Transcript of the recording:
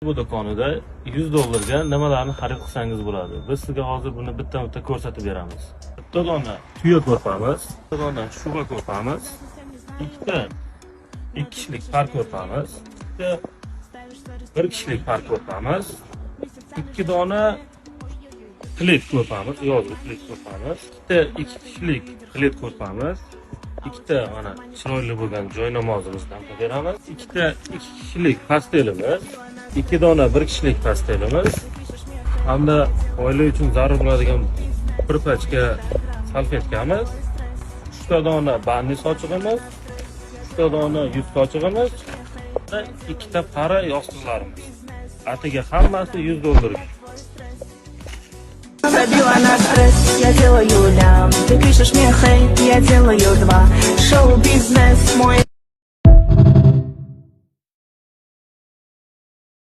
Bu do'konida 100 dollarga nimalarni xarid qilsangiz bo'ladi? Biz sizga hozir buni bitta-bitta ko'rsatib beramiz. Bitta dona tuya ko'rpamiz, bitta dona shuba ko'rpamiz, ikkita ikki kishilik par ko'rpamiz, ikkita bir kishilik par ko'rpamiz, ikki dona плед ko'rpamiz, yozgi плед ko'rpamiz, ikkita ikki kishilik плед ko'rpamiz, ikkita mana chiroyli bo'lgan joy namozimizdan qilib beramiz, ikkita ikki kishilik постель imiz, ikki dona bir kishilik постель imiz hamda oila uchun zarur bo'ladigan bir pachka salfetkamiz, uchta dona банный sochig'imiz, uchta dona yuz sochig'imiz va ikkita para yostiqlarimiz. Atigi hammasi 100 dollarga. Забила на стресс, я делаю лям. Ты пишешь мне хейт, я делаю два. Шоу-бизнес мой.